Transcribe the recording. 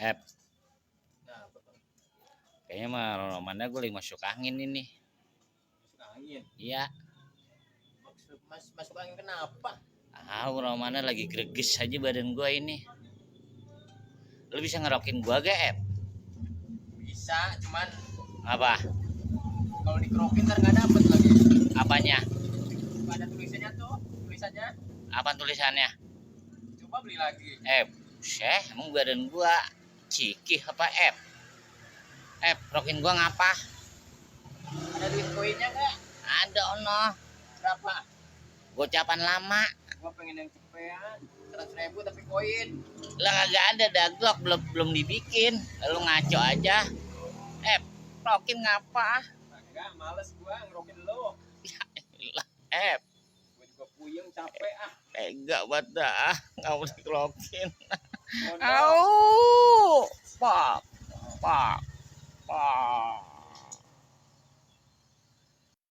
Ep, kayaknya mah romannya gue lagi masuk angin ini. Masuk angin. Iya. Masuk angin kenapa? Romannya lagi greges aja badan gue ini. Lu bisa ngerokin gue gak, Ep? Bisa, cuman Apa? kalau dikerokin ntar nggak dapet lagi. Apanya? Ada tulisannya tuh, tulisannya. Apa tulisannya? Coba beli lagi. Emang badan gue cikih apa, Ep? Rokin gue ngapa? Ada duit koinnya nggak? Ada ono. Berapa? Gocapan lama. Gua pengen yang cepean. 100.000 tapi koin. Lah nggak ada daglok, belum dibikin. Lalu ngaco aja. Rokin ngapa? Enggak, males gua ngerokin lo. Ya, Gua juga puyeng capek ah. tega banget dah, nggak mau dikerokin. Modal. Pak.